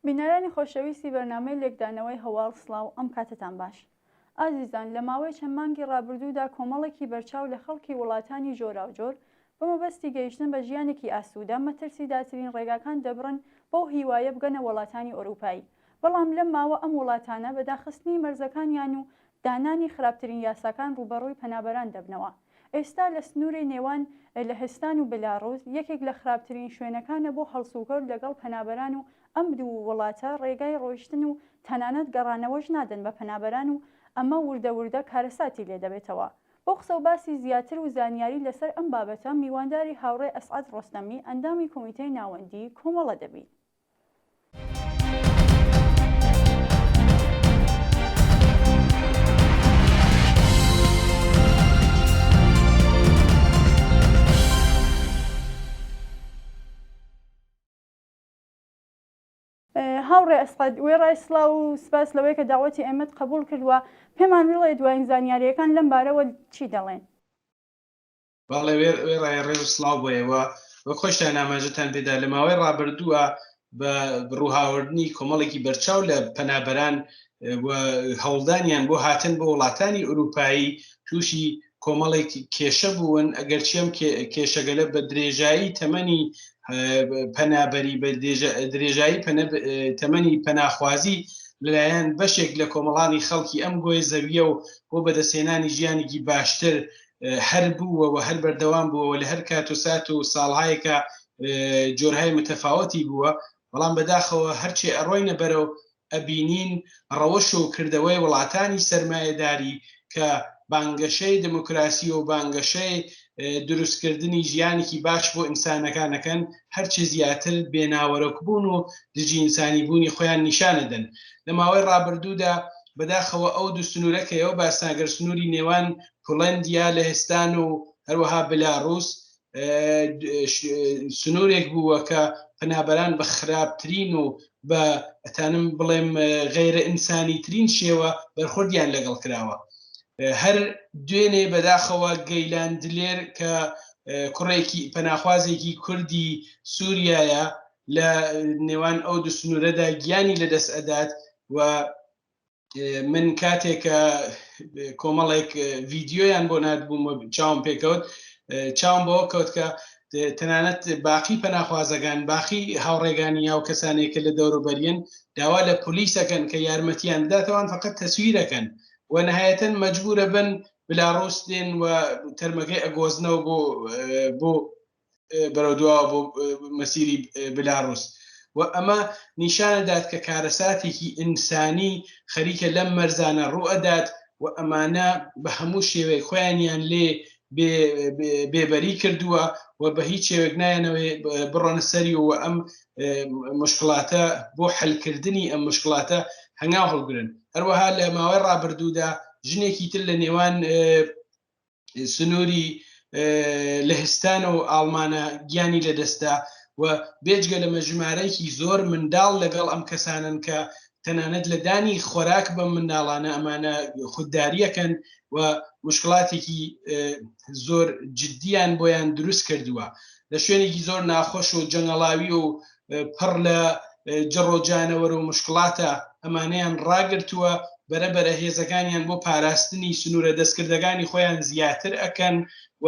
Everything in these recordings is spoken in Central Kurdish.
بینەرانی خۆشەویستی بەرنامەی لێکدانەوەی هەواڵ سڵاو ئەم کاتەتان باش. ئازیزان لە ماوەی چەند مانگی ڕابردوودا کۆمەڵێکی بەرچاو لە خەڵکی وڵاتانی جۆراوجۆر بە مەبەستی گەیشتن بە ژیانێکی ئاسوودە مەترسیدارترین ڕێگاکان دەبڕن بەو هیوایە بگەنە وەڵاتانی ئۆرووپایی بەڵام لەم ماوە ئەم وڵاتانە بە داخستنی مەرزەکانیان و دانانی خراپترین یاساکان ڕووبەڕووی پەنابەران دەبنەوە. ئێستا لە سنووری نێوان لەهستان و بلاڕوس یەکێک لە خراپترین شوێنەکانە بۆ هەڵسوکەوت لەگەڵ پەنابەران و ئەم دوو وڵاتە ڕێگای ڕۆیشتن و تەنانەت گەڕانەوەش نادەن بە پەنابەران و ئەمە وردە وردە کارەساتی لێدەبێتەوە. بۆ قسەوباسی زیاتر و زانیاری لەسەر ئەم بابەتە میوانداری هاوڕێ ئەسعەد ڕۆستەمی ئەندامی کۆمیتەی ناوەندی کۆمەڵە دەبین. هاوڕێ ئەسعەد، وێڕای سڵاو و سپاس لەوەی کە داوەتی ئێمەت قبوڵ کرد و پێمان بڵێ دوایین زانیارییەکان لەم بارەوە چی دەڵێن؟ بەڵێ وێڕای ڕێز و سڵاو بۆ ئێوە، وەک خۆشتان ئاماژەتان پێدا لە ماوەی ڕابردووە بە ڕووهاوردنی کۆمەڵێکی بەرچاو لە پەنابەران و هەوڵدانیان بۆ هاتن بۆ وڵاتانی ئورووپایی تووشی کۆمەڵێک کێشە بوون، ئەگەرچی ئەم کێشەگەلە بە درێژایی تەمەنی پەنابەری بە درێژایی تەمەنی پەناخوازی لەلایەن بەشێک لە کۆمەڵانی خەڵکی ئەم گۆی زەویە و بۆ بەدەستهێنانی ژیانێکی باشتر هەر بووە و هەر بەردەوام بووە و لە هەر کات و سات و ساڵهایەکە جۆرهای متەفاوەتی بووە، بەڵام بەداخەوە هەرچێ ئەڕۆینە بەرەو ئەبینین ڕەوش و کردەوەی وڵاتانی سەرمایەداری کە بانگەشەی دموکراسی و بانگەشەی دروستکردنی ژیانێکی باش بۆ ئینسانەکان ئەکەن هەرچی زیاتر بێناوەرۆک بوون و دژی ئینسانی بوونی خۆیان نیشان ئەدەن. لە ماوەی ڕابردوودا بەداخەوە ئەو دوو سنوورە کە ئێوە باستان کرد سنووری نێوان پولەندیا، لەهستان و هەروەها بلاڕوس سنوورێک بووە کە پەنابەران بە خراپترین و بە ئەتانم بڵێم غەیرە ئینسانی ترین شێوە بەرخوردیان لەگەڵ کراوە. هەر دوێنێ بەداخەوە گەیلان دلێر کە کوڕێکی پەناخوازێکی کوردی سووریایە لە نێوان ئەو دوو سنوورەدا گیانی لەدەست ئەدات و من کاتێک کە کۆمەڵێک ڤیددیۆیان بۆ نردبووم و چاوم پێکەوت چاوم بەوە کەوت کە تەنانەت باقی پەناخوازەکان باقی هاوڕێگانی یا و کەسانێک کە لە دەوروبەریەن داوا لە پۆلیسەکەن کە یارمەتیان بداتەوان فقط تەسویرەکەن و نهایەتەن مەجبورە بن بلاڕوس دێن و تەرمەکەی ئەگۆزنەوە بۆ بۆ بەرەو دواوە بۆ مەسیری بلاڕوس و ئەمە نیشانەدات کە کارەساتێکی ئینسانی خەریکە لەم مەرزانە ڕوئەدات و ئەمانە بە هەموو شێوەیەک خۆیانیان لێ بێبەری کردووە و بە هیچ شێوەیەک نایەنەوەی بڕۆنە سەری و ئەم مشکلاتە بۆ حلکردنی ئەم مشکلاتە هەنگاو هەڵگرن هەروەها لە ماوەی ڕابردوودا ژنێکی تر لە نێوان سنووری لەهستان و ئاڵمانە گیانی لەدەستدا و بێجگە لەمە ژمارەیەکی زۆر منداڵ لەگەڵ ئەم کەسانن کە تەنانەت لە دانی خۆراک بەم منداڵانە ئەمانە خودداریەکەن و مشکلاتێکی زۆر جددیان بۆیان دروست کردووە لە شوێنێکی زۆر ناخۆش و جەنگەڵاوی و پڕ لە جڕ و جانەوەر و مشکڵاتە ئەمانەیان ڕاگرتووە، بەرە بەرە هێزەکانیان بۆ پاراستنی سنوورە دەستکردەکانی خۆیان زیاتر ئەکەن و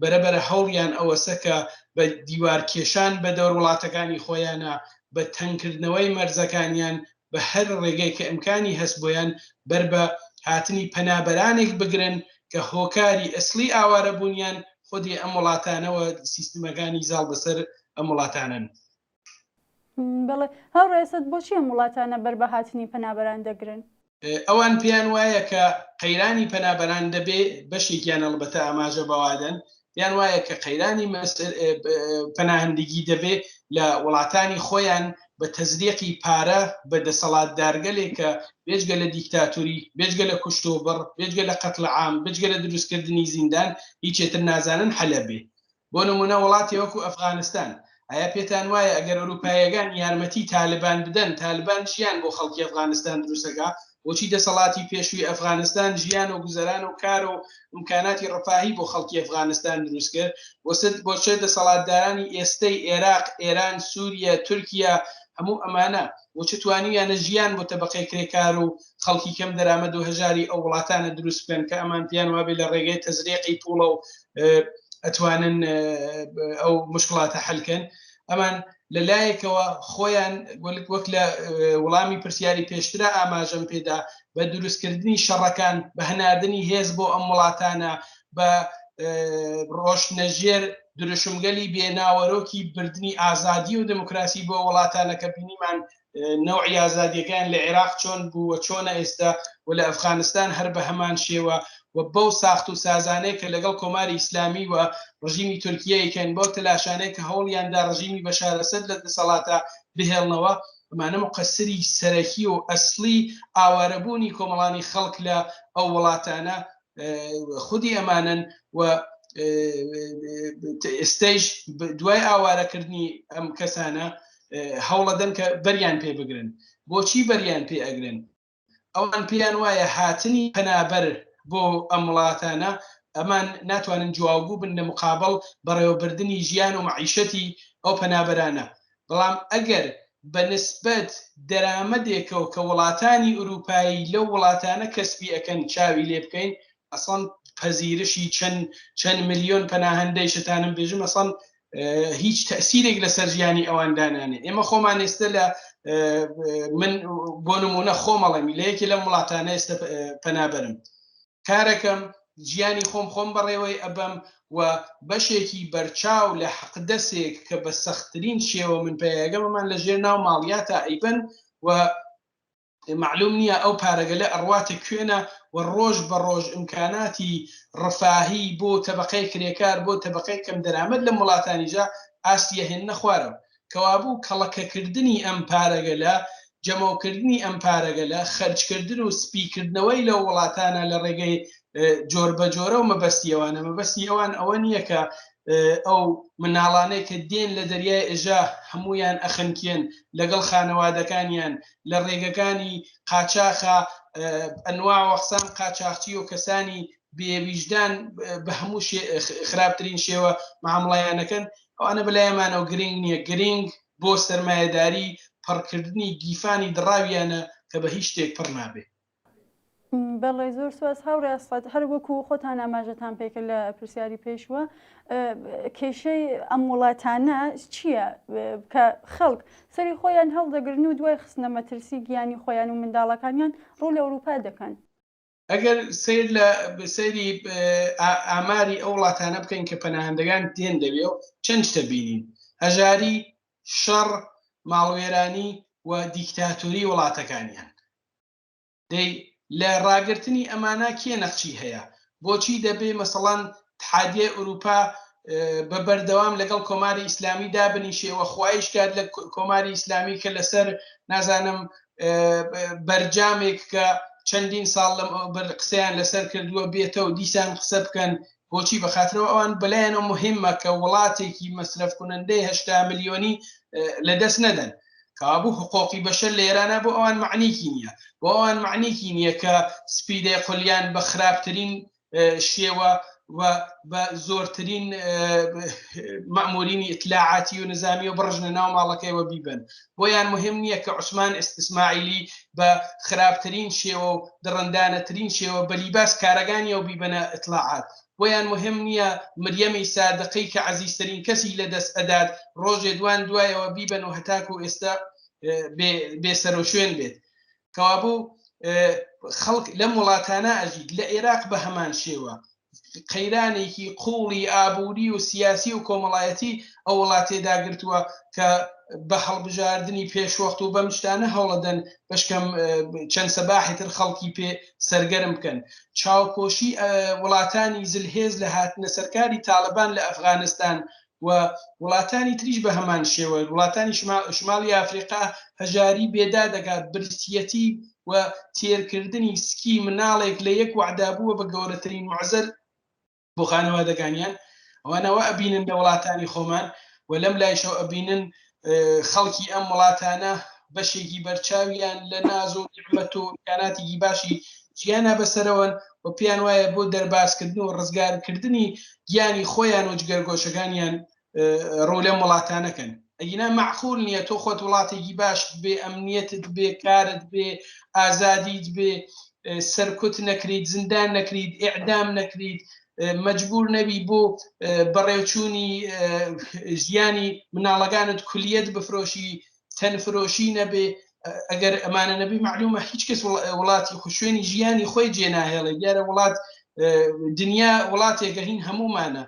بەرە بەرە هەوڵیان ئەوەسە کە بە دیوارکێشان بە دەور وڵاتەکانی خۆیانە، بە تەنگکردنەوەی مەرزەکانیان، بە هەر ڕێگەی کە ئیمکانی هەس بۆیان بەر بە هاتنی پەنابەرانێک بگرن کە هۆکاری ئەسڵی ئاوارەبوونیان خودی ئەم وڵاتانە و سیستمەکانی زاڵ بەسەر ئەم وڵاتانەن. بەڵێ هاوڕێ ئەسەد بۆچی ئەم وڵاتانە بەر بە هاتنی پەنابەران دەگرن؟ ئەوان پێیان وایە کە قەیرانی پەنابەران دەبێ بەشێکیان ئەڵبەتە ئاماژە بەوادەن پێیان وایە کە قەیرانی پەناهەندگی دەبێ لە وڵاتانی خۆیان بە تەزریقی پارە بە دەسەڵاتدارگەلێک کە بێجگە لە دیکتاتوری، بێجگە لە کوشت و بڕ، بێجگە لە قەتڵ عام، بێجگە لە دروستکردنی زیندان هیچێتر نازانن حەلە بێ. بۆ نمونە وڵاتی وەکو ئەفغانستان، ئایا پێتان وایە ئەگەر ئەوروپاییەکان یارمەتی تالبان بدەن، تالبان ژیان بۆ خەڵکی ئەفغانستان دروستەکا؟ بۆچی دەسەڵاتی پێشووی ئەفغانستان ژیان و گوزەران و کار و ئیمکاناتی ڕەفاهی بۆ خەڵکی ئەفغانستان دروست کرد؟ بۆ چ دەسەڵاتدارانی ئێستەی ئێراق، ئێران، سوریە، تورکیە هەموو ئەمانە بۆ چ توانیویانە ژیان بۆ تەبەقەی کرێکار و خەڵکی کەم دەرامەد و هەژاری ئەو وڵاتانە دروست بکەن کە ئەمان پێیان وابێ لە ڕێگەی تەزریقی پوڵە و ئەتوانن ئەو مشکڵاتە حەلکەن؟ ئەمان لە لایەکەوە خۆیان وەک لە وڵامی پرسیاری پێشترا ئاماژەم پێدا بە دروستکردنی شەڕەکان، بە هەناردنی هێز بۆ ئەم وڵاتانە، بە ڕۆشتنە ژێر دروشمگەلی بێ ناوەرۆکی بردنی ئازادی و دموکراسی بۆ وڵاتانە کە بینیمان نەوعی ئازادیەکەیان لە عێراق چۆن بوو و چۆنە ئێستا و لە ئەفغانستان هەر بە هەمان شێوە و بەو ساخت و سازانەی کە لەگەڵ کۆماری ئیسلامی و ڕژیمی تورکیە یکەن، بەو تەلاشانەی کە هەوڵیان دا ڕژیمی بەشار ئەسەد لە دەسەڵاتا بهێڵنەوە، ئەمانە موقەسری سەرەکی و ئەسڵی ئاوارەبوونی کۆمەڵانی خەڵک لە ئەو وڵاتانە خودی ئەمانەن و ئێستەیش دوای ئاوارەکردنی ئەم کەسانە هەوڵەدەن کە بەریان پێ بگرن. بۆچی بەریان پێ ئەگرن؟ ئەوان پێیان وایە هاتنی پەنابەر بۆ ئەم وڵاتانە ئەمان ناتوانن جواوگو بن لە مقابڵ بەڕێوەبردنی ژیان و مەعیشەتی ئەو پەنابەرانە، بەڵام ئەگەر بە نسبەت دەرامەدێکەوە کە وڵاتانی ئوروپایی لەو وڵاتانە کەسبی ئەکەن چاوی لێ بکەین ئەسڵەن پەزیرشی چەند چەند ملیۆن پەناهەندەی شتانم بێژم ئەسڵەن هیچ تەسیرێک لەسەر ژیانی ئەوان دانانێ. ئێمە خۆمان ئێستا لە من بۆ نمونە خۆمەڵێمی لە یەکێ لەم وڵاتانە ئێستا پەنابەرم، کارەکەم ژیانی خۆم خۆم بەڕێوەی ئەبەم و بەشێکی بەرچاو لە حەقدەسێک کە بە سەختترین شێوە من پەیاگەمەمان لە ژێر ناو ماڵیاتا ئەیبەن و مەعلوم نییە ئەو پارەگەلە ئەڕواتە کوێنە و ڕۆژ بە ڕۆژ ئیمکاناتی ڕفاهی بۆ تەبەقەی کرێکار، بۆ تەبەقەی کەم دەرامەت لەم وڵاتانیشا ئاستی ئەهێننە خوارەوە. کەوابوو کەڵەکەکردنی ئەم پارەگەلە، جەمەوکردنی ئەم پارەگەلە، خەرجکردن و سپیکردنەوەی لەو وڵاتانە لە ڕێگەی جۆربەجۆرەو مەبەستی ئەوانە. مەبەستی ئەوان ئەوە نییە کە ئەو مناڵانەی کە دێن لە دەریای ئێژە هەموویان ئەخنکێن لەگەڵ خانەوادەکانیان لە ڕێگەکانی قاچاخە ئەنواع و ئەقسام قاچاخچی و کەسانی بێویژدان بە هەموو خراپترین شێوە معامڵەیانەکەن. ئەوانە بەلایمانەوە گرنگ نییە، گرنگ بۆ سەرمایەداری پڕکردنی گیفانی دڕاویانە کە بە هیچ شتێک پڕ نابێ. بەڵێ زۆر سوپاس هاوڕێ ئەسعەد، هەر وەکو خۆتان ئاماژەتان پێکرد لە پرسیاری پێشووە، کێشەی ئەم وڵاتانە چییە کە خەڵک سەری خۆیان هەڵدەگرن و دوای خستنە مەترسی گیانی خۆیان و منداڵەکانیان ڕوو لە ئەوروپا دەکەن؟ ئەگەر سەیر لە سەیری ئاماری ئەو وڵاتانە بکەین کە پەناهەندەکان دێن لەوێ و چەند شتە بینین، هەژاری، شەڕ، ماڵوێرانی و دیکتاتۆری وڵاتەکانیان. دەی لە ڕاگرتنی ئەمانە کێ نەخشی هەیە؟ بۆچی دەبێ مەسەڵەن تحادیای ئورووپا بە بەردەوام لەگەڵ کۆماری ئیسلامی دابنیشێ و خوایش کات لە کۆماری ئیسلامی کە لەسەر نازانم بەرجامێک کە چەندین ساڵ لەم قسەیان لەسەر کردووە بێتەوە دیسان قسە بکەن؟ بۆچی؟ بەخاترەوە ئەوان بەلایەنەوە مهمە کە وڵاتێکی مەسرەف کنندەی 80 ملیۆنی لەدەست نەدەن. کەوابوو حقۆقی بەشەر لە ئێرانە بۆ ئەوان مەعنیکی نییە، بۆ ئەوان مەعنیکی نییە کە سپیدەی قولیان بە خراپترین شێوە و بە زۆرترین مەمورینی ئیتلاعاتی و نزامی و بڕژنە ناو ماڵەکەیەوە بیبەن. بۆیان مهم نییە کە عوسمان ئیسماعیلی بە خراپترین شێوە و دڕندانەترین شێوە بە لیباس کارەگانیەوە بیبەنە ئیتلاعات. بۆیان مهم نییە مریەمی سادقی کە عەزیزترین کەسی لە دەست ئەدات ڕۆژێ دوان دوایەوە بیبەن و هەتاکو ئێستا بێ سەرۆشوێن بێت. کەوابوو خەڵک لەم وڵاتانە ئەژیت. لە ئێراق بە هەمان شێوە قەیرانێکی قوڵی ئابووری و سیاسی و کۆمەڵایەتی ئەو وڵاتێ داگرتووە کە بە هەڵبژاردنی پێشوەخت و بەم شتانە هەوڵەدەن بەشکەم چەند سەباحی تر خەڵکی پێ سەرگەرم بکەن. چاوپۆشی وڵاتانی زلهێز لە هاتنە سەرکاری تاڵبان لە ئەفغانستان و وڵاتانی تریش بە هەمان شێوە، وڵاتانی شماڵی ئافریقا هەژاری بێدا دەکات، برسیەتی و تێرکردنی سکی مناڵێک لە یەک وەعدا بووە بە گەورەترین معزەل بۆ خانەوادەکانیان. ئەوانەوە ئەبینن لە وڵاتانی خۆمان و لەم لایشەوە ئەبینن خەڵکی ئەم وڵاتانە بەشێکی بەرچاویان لە ناز و نیعمەت و ئیمکاناتێکی باشی ژیانا بەسەرەوەن و پێیان وایە بۆ دەربازکردن و ڕزگارکردنی گیانی خۆیان و جگەرگۆشەکانیان ڕوو لەم وڵاتانە کەن. ئەگینا مەعقول نییە تۆ خۆت وڵاتێکی باشت بێ، ئەمنیەتت بێ، کارت بێ، ئازادیت بێ، سەرکوت نەکریت، زیندان نەکریت، ئیعدام نەکریت، مەجبور نەبی بۆ بەڕێوچوونی ژیانی مناڵەکانت کولیەت بفرۆشی، تەنفرۆشی نەبێ، ئەگەر ئەمانە نەبی مەعلومە هیچ کەس وڵاتی خۆ شوێنی ژیانی خۆی جێناهێڵێ. دیارە وڵات دنیا وڵاتێکە هین هەموومانە،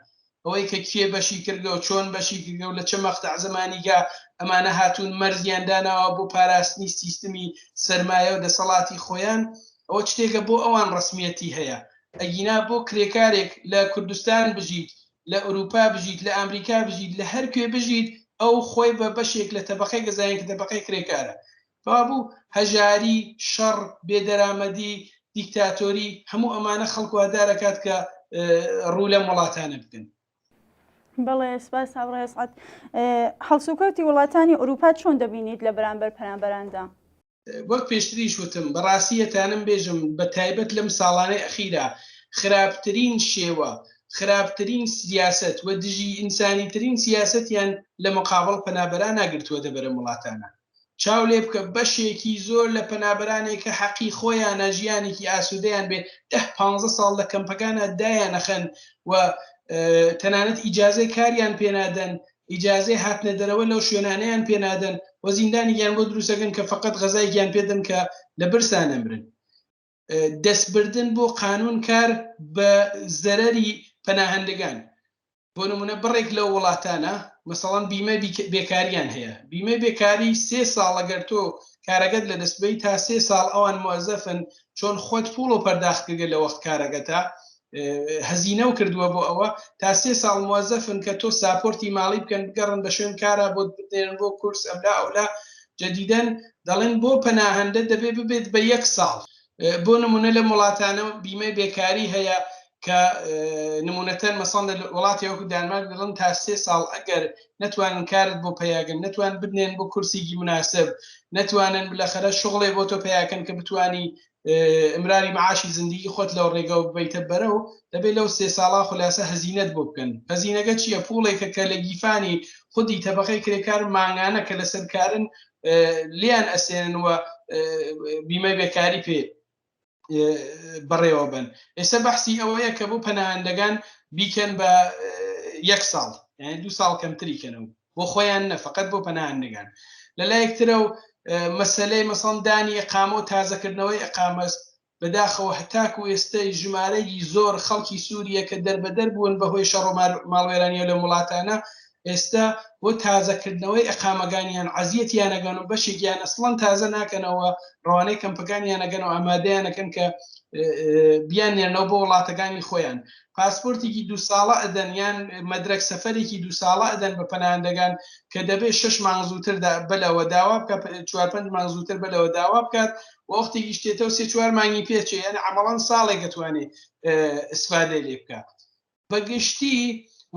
ئەوەی کە کێ بەشی کردگە و چۆن بەشی کردگە و لە چ مەقتەع زەمانیگا ئەمانە هاتوون مەرزیان داناوە بۆ پاراستنی سیستمی سەرمایە و دەسەڵاتی خۆیان، ئەوە شتێکە بۆ ئەوان ڕەسمیەتی هەیە. ئەگینا بۆ کرێکارێک لە کوردستان بژیت، لە ئورووپا بژیت، لە ئامریکا بژیت، لە هەر کوێ بژیت، ئەو خۆی بە بەشێک لە تەبەقەی دەزانێت کە تەبەقەی کرێکارە. کەوابوو هەژاری، شەڕ، بێدەرامەدی، دیکتاتۆری، هەموو ئەمانە خەڵک وادار ئەکات کە ڕوو لەم وڵاتانە بکەن. بەڵێ سپاس هاوڕێ ئەسعەد. هەڵسوکەوتی وڵاتانی ئورووپا چۆن دەبینیت لە بەرامبەر پەنابەراندا؟ وەک پێشتریش وتم، بە ڕاستی ئەتانم بێژم بە تایبەت لەم ساڵانەی ئەخیرا خراپترین شێوە، خراپترین سیاسەت و دژی ئینسانیترین سیاسەتیان لە مقابڵ پەنابەرانا گرتووەتە بەر ئەم وڵاتانە. چاو لێ بکە بەشێکی زۆر لە پەنابەرانێک کە حەقی خۆیانە ژیانێکی ئاسوودەیان بێ دە پانزە ساڵ لە کەمپەکانا دایانەخەن و تەنانەت ئیجازەی کاریان پێنادەن ئیجازەی هاتنە دەرەوە لەو شوێنانەیان پێنادەن و زیندانێکیان بۆ دروستەکەن کە فقط غەزایەکیان پێدەن کە لە برسا نەمرن. دەستبردن بۆ قانون کار بە زەرەری پەناهەندەگان بۆ نمونە بڕێک لەو وڵاتانە مەسەڵەن بیمەی بێکاریان هەیە بیمەی بێکاری سێ ساڵ ئەگەر تۆ کارەکەت لە دەست بەی تا سێ ساڵ ئەوان موەزەفن چۆن خۆت پوڵ و پەرداخت کردگە لە وەخت کارەکەتا هەزینە و کردووە بۆ ئەوە تا سێ ساڵ موەزەفن کە تۆ ساپۆرتی ماڵی بکەن بگەڕن بە شوێن کارا بۆت بنێرن بۆ کورس ئەملا ئەولا جەدیدەن دەڵێن بۆ پەناهەندە دەبێ ببێت بە یەک ساڵ بۆ نمونە لەم وڵاتانە بیمەی بێکاری هەیە کە نمونەتەن مەسەڵەن لە وڵاتی وەکو دانمارک دەڵێن تا سێ ساڵ ئەگەر نەتوانن کارت بۆ پەیاگەن نەتوان بنێن بۆ کورسێکی مناسب نەتوانن بلەخەرە شغڵێ بۆ تۆ پیاکەن کە بتانی ئمراری معاشی زندگی خۆت لەو ڕێگەوە ببیتە بەرەو دەبێت لەو سێ ساڵا خولاسە هەزینەت بۆ بکەن هەزینەکە چییە پوڵێکە کە لە گیفانی خودی تەبقەی کرێکار مانگانە کە لەسەر کارن لیان ئەسێنن و بیمەی بێکاری پێ بەڕێوە بن ئێستا بەحسی ئەوەیە کە بۆ پەناهەندەگان بیکەن بە یەک ساڵ یعنی دو ساڵ کەمتری کەنەوە بۆ خۆیان نە فقط بۆ پەناهەندەگان لە لایەک ترە و مەسلەی مەسەڵەن دانی ئقامە و تازەکردنەوەی ئقامەست بەداخەوە هەتاکو ئێستەی ژمارەیەکی زۆر خەڵکی سووریە کە دەربەدەر بوون بەهۆی شەڕ و ماڵوێرانیەوە لەم وڵاتانە ئێستا بۆ تازەکردنەوەی ئیقامەکانیان عەزیەتیان ئەگەن و بەشێکیان ئەسڵەن تازە ناکەنەوە ڕەوانەی کەمپەکانیان ئەکەن و ئامادەیان ئەکەن کە بیاننێرنەوە بۆ وڵاتەکانی خۆیان پاسپۆرتێکی دوو ساڵە ئەدەن یان مەدرەک سەفەرێکی دوو ساڵە ئەدەن بە پەناهەندەگان کە دەبێت شش مانگ زووتر بەلەوە داوا بکە چوار پێنج مانگ زووتر بەلەوە داوا بکات وەختێکیش تێتەوە سێ چوار مانگی پێچێ یان عەمەڵەن ساڵێک ئەتوانێ ئیسفادەی لێ بکە بە گشتی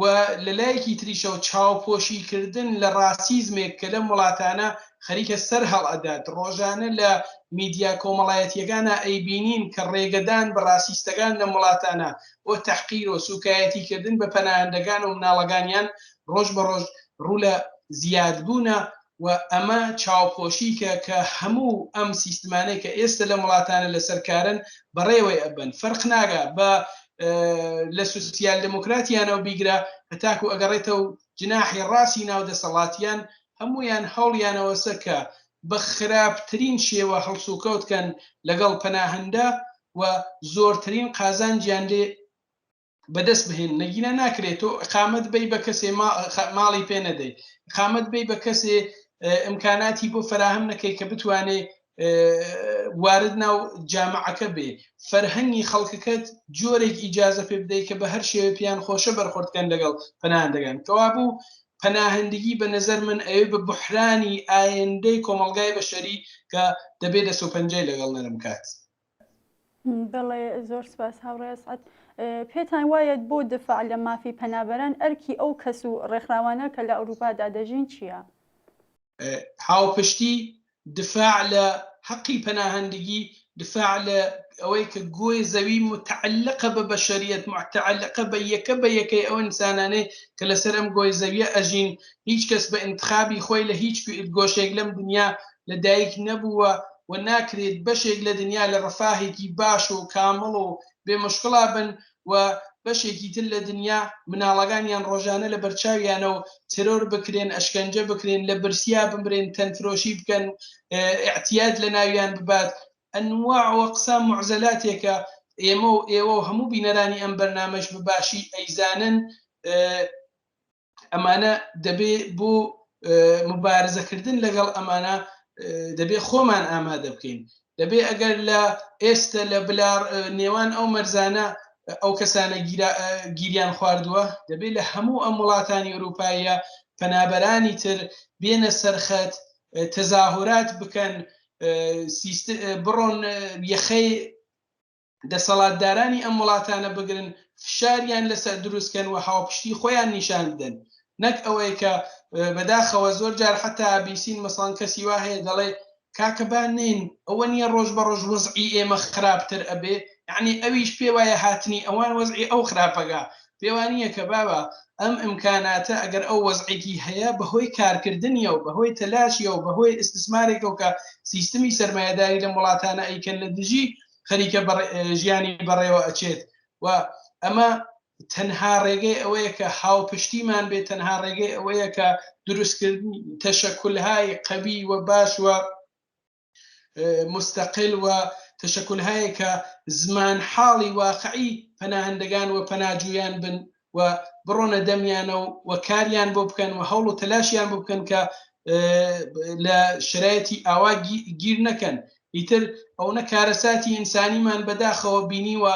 و لە لایەکی تریشەوە چاوپۆشی کردن لە ڕاسیزمێک کە لەم وڵاتانە خەریکە سەر هەڵئەدات، ڕۆژانە لە میدیا کۆمەڵایەتییەکانا ئەیبینین کە ڕێگەدان بە ڕاسیستەکان لەم وڵاتانە بۆ تەحقیر و سوکایەتی کردن بە پەناهەندەکان و مناڵەکانیان ڕۆژ بە ڕۆژ ڕوو لە زیادبوونە و ئەمە چاوپۆشیکە کە هەموو ئەم سیستمانەی کە ئێستە لەم وڵاتانە لەسەر کارن بەڕێوەی ئەبەن فەرق ناگا بە لە سوسیال دموکراتیانەوە بیگرە هەتاکو ئەگەڕێتەوە جناحی ڕاستی ناو دەسەڵاتیان هەمویان هەوڵیانەوەسە کە بە خراپترین شێوە هەڵسوکەوت کەن لەگەڵ پەناهەندە و زۆرترین قازانجیان لێ بەدەست بهێن نەگینا ناکرێت تۆ ئقامەت بی بە کەسێ ماڵی پێ نەدەی ئقامەت بی بە کەسێ ئیمکاناتی بۆ فراهەم نەکەی کە بتوانێ وارد ناو جامعەکە بێ فەرهەنگی خەڵکەکەت جۆرێک ئیجازە پێ بدەیت کە بە هەر شێوە پێیان خۆشە بەرخۆردکەن لەگەڵ پەناهەندەکان کەوابوو پەناهەندگی بە نظر من ئەوێ بە بحرانی ئایندەی کۆمەڵگای بەشەری کە دەبێت دەست و پەنجەی لەگەڵ نەرم کات. بەڵێ زۆر سپاس هاوڕێ ئەسعەد. پێتان وایە بۆ دفاع لە مافی پەنابەران ئەرکی ئەو کەس و ڕێکخراوانە کە لە ئەوروپادا دەژین چییە؟ هاوپشتی. دفاع لە حەقی پەناهەندگی، دفاع لە ئەوەی کە گۆی زەوی موتەعەلقە بە بەشەریەت، موتەعەلقە بە یەکە بە یەکەی ئەو ئینسانانەی کە لەسەر ئەم گۆی زەویە ئەژین، هیچ کەس بە ئینتخابی خۆی لە هیچ گۆشەیەک لەم دنیا لە دایک نەبووە و ناکرێت بەشێک لە دنیا لە ڕەفاهێکی باش و کامڵ و بێ مشکڵا بن و بەشێکی تر لە دنیا مناڵەکانیان ڕۆژانە لە بەرچاویانەوە ترۆر بکرێن، ئەشکەنجە بکرێن، لە برسیا بمرێن، تەنفرۆشی بکەن، ئیعتیاد لە ناویان ببات، ئەنواع و ئەقسام موعزەلاتێکە ئێمە و ئێوە و هەموو بینەرانی ئەم بەرنامەش بە باشی ئەیزانن. ئەمانە دەبێ بۆ مبارزەکردن لەگەڵ ئەمانە دەبێ خۆمان ئامادە بکەین دەبێ ئەگەر لە ئێستە لە بلار نێوان ئەو مەرزانە ئەو کەسانە گیریان خواردووە دەبێ لە هەموو ئەم وڵاتانی ئەوروپاییە پەنابەرانی تر بێنە سەرخەت تەزاهورات بکەن بڕۆن یەخەی دەسەڵاتدارانی ئەم وڵاتانە بگرن فشاریان لەسەر دروست کەن و هاوپشتی خۆیان نیشان بدەن نەک ئەوەی کە بەداخەوە زۆر جار حتا بیسین مەسەڵەن کەسی وا هەیە دەڵێ کاکە با نێن ئەوە نییە ڕۆژ بە ڕۆژ وەزعی ئێمە خراپتر ئەبێ یعنی ئەویش پێ وایە هاتنی ئەوان وەزعی ئەو خراپەگا پێوانییە کە بابە ئەم ئیمکاناتە ئەگەر ئەو وەزعێکی هەیە بەهۆی کارکردنیەوە بەهۆی تەلاشیەوە بەهۆی ئیستسمارێکەوە کە سیستمی سەرمایەداری لەم وڵاتانە ئەیکەن لە دژی خەریکە ژیانی بەڕێوە ئەچێت و ئەمە تەنها ڕێگەی ئەوەیە کە هاوپشتیمان بێت تەنها ڕێگەی ئەوەیە کە دروستکردنی تەشەکولهای قەوی و باش و مستقل و تەشەکولهایە کە زمان حاڵی واقعی پەناهەندەگان و پەناجویان بن و بڕۆنە دەمیانە و کاریان بۆ بکەن و هەوڵ و تەلاشیان بۆ بکەن کە لە شرایەتی ئاوا گیر نەکەن ئیتر ئەونە کارەساتی ئینسانیمان بەداخەوە بینیوە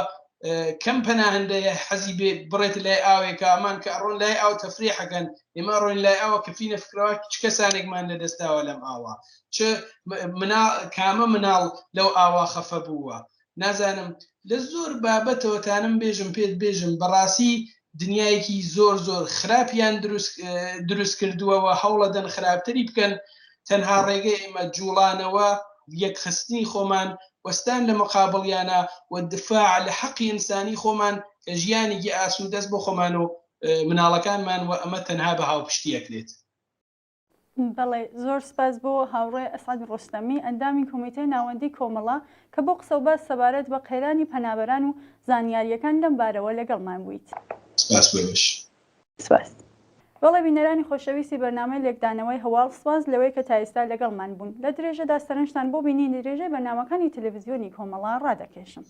کەم پەناهەندەیە حەزی بێ بڕێت لای ئاوێکە ئەمان کە ئەڕۆن لای ئاو تەفریحەکەن ئێمە ڕۆین لای ئاوە کەفینە فکرەوە چ کەسانێکمان لەدەستداوە لەم ئاوا چ مناڵ کامە مناڵ لەو ئاوا خەفە بووە نازانم لە زۆر بابەتەوە تانم بێژم پێت بێژم بەڕاستی دنیایەکی زۆر زۆر خراپیان دروست دروست کردووە و هەوڵەدەن خراپتری بکەن تەنها ڕێگەی ئێمە جوڵانەوە یەکخستنی خۆمان وەستان لە مقابڵیانە و دفاع لە حەقی ئینسانی خۆمان کە ژیانێکی ئاسوودەست بۆ خۆمان و مناڵەکانمان و ئەمە تەنها بە هاوپشتی ئەکرێت. بەڵێ زۆر سپاس بۆ هاوڕێ ئەسعەد ڕۆستەمی ئەندامی کۆمیتەی ناوەندی کۆمەڵە کە بۆ قسەوباس سەبارەت بە قەیرانی پەنابەران و زانیارییەکان لەم بارەوە لەگەڵمان بوویت. سپاس بۆ ئێوەش. سپاس. بەڵێ بینەرانی خۆشەویستی بەرنامەی لێکدانەوەی هەواڵ سپاس لەوەی کە تا ئێستا لەگەڵمان بوون. لە درێژەدا سەرنجتان بۆ بینینی درێژەی بەرنامەکانی تەلەفزیۆنی کۆمەڵە ڕادەکێشم.